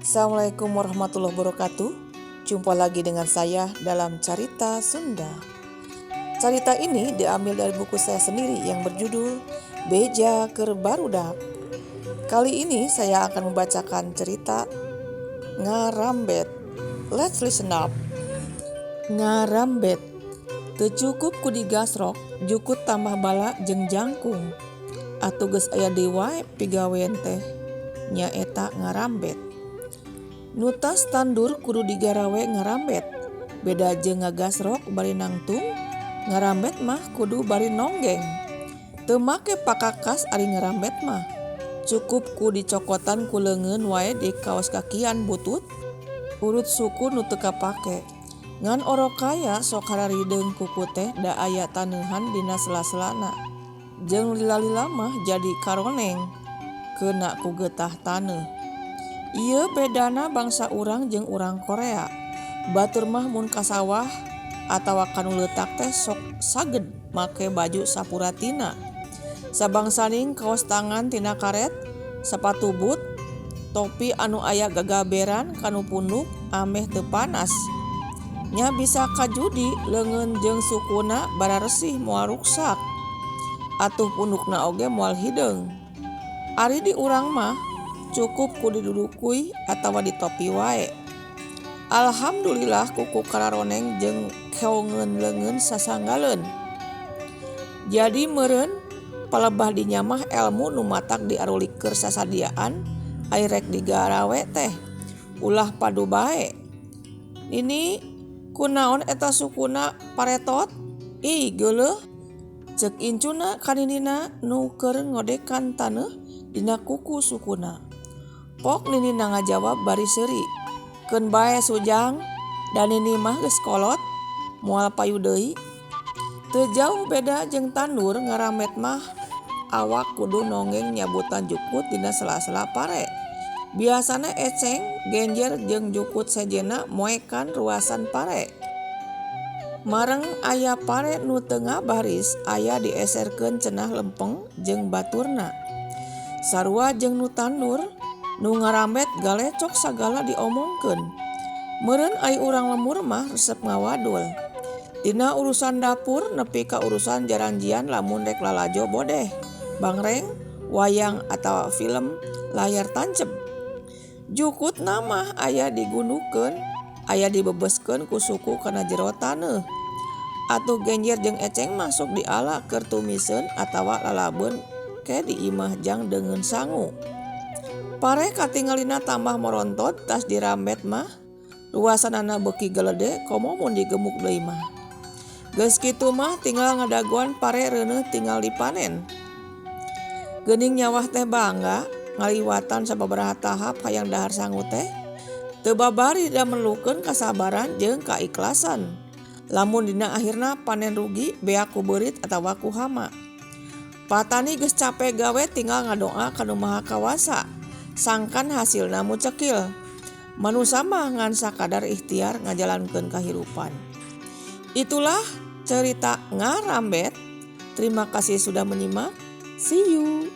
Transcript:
Assalamualaikum warahmatullahi wabarakatuh. Jumpa lagi dengan saya dalam Carita Sunda. Cerita ini diambil dari buku saya sendiri yang berjudul Beja Keur Barudak. Kali ini saya akan membacakan cerita Ngarambet. Let's listen up. Ngarambet. Teu cukup ku digasrok, jukut tambah bala jeung jangkung. Atuh geus aya deui wae pigawean teh nyaeta ngarambet. Nu tas tandur kudu digarawe ngarambet. Beda jeung ngagasrok bari nangtung, ngarambet mah kudu bari nonggeng. Teu make pakakas ari ngarambet mah. Cukup ku dicokotan ku leungeun wae di kaos kakian butut, urut suku nu teu kapake. Ngan orokaya sok hararideung kuku teh da aya taneuhan dina sela-selana. Jeung lila-lila mah jadi karoneng, keuna ku getah taneuh. Ieu bedana bangsa urang jeung urang Korea. Batur mah mun ka sawah atawa ka nu leutak teh sok saged make baju sapuratina. Sabangsaning kaos tangan tina karet, sapatu boot, topi anu aya gagaberan kana punduk ameh teu panas. Nya bisa kajudi leungeun jeung sukuna bararesih moal ruksak. Atuh pundukna oge moal hideung. Ari di urang mah cukup ku didudukui atawa ditopi wae. Alhamdulillah kuku kararoneng jeung keongeun leungeun sasanggaleun. Jadi meureun palebah dinya mah elmu nu matak diarulik keur sasadiaan ari rek digarawe teh ulah padu bae. Nini kunaon eta sukuna paretot? Ih geuleuh. Ceuk incuna ka ninina nu keur ngodekan taneuh dina kuku sukuna. Pok ninina ngajawab bari seuri. Keun bae Sujang, da nini mah geus kolot, moal payu deui. Teu jauh beda jeung tandur, ngarambet mah awak kudu nonggeng nyabutan jukut dina sela-sela pare. Biasana eceng, genjer jeung jukut sejenna moekan ruasan pare. Mareng aya pare nu teu ngabaris aya dieserkeun cenah lempeng jeung baturna. Sarua jeung nu tandur, nu ngarambet galecok sagala diomongkeun. Meureun ai urang lembur mah resep ngawadul. Tina urusan dapur nepi ka urusan jaranjian lamun rek lalajo bodeh, bangreng, wayang atawa film layar tancep. Jukutna mah aya digundukeun, aya dibebeskeun ku suku kana jero taneuh. Atuh genjer jeung eceng mah sok diala keur tumiseun atawa lalabeun ke di imah jang deungeun sangu. Pare katingalina tambah morontot tas dirambet mah, ruasanana beuki gelede komo mun digemuk deui mah. Geus kitu mah tinggal ngadagoan pare reuneuh tinggal dipanen. Geuning nyawah teh bangga ngaliwatan sababaraha tahap hayang dahar sangu teh. Teu babari da merlukeun kasabaran jeung kaikhlasan. Lamun dina akhirna panen rugi beak ku beurit atawa ku hama. Patani geus cape gawe tinggal ngadoa ka Nu Maha Kawasa. Sangkan hasilna mucekil. Manusa mah ngan sakadar ikhtiar ngajalankeun kahirupan. Itulah cerita Ngarambet. Terima kasih sudah menyimak. See you.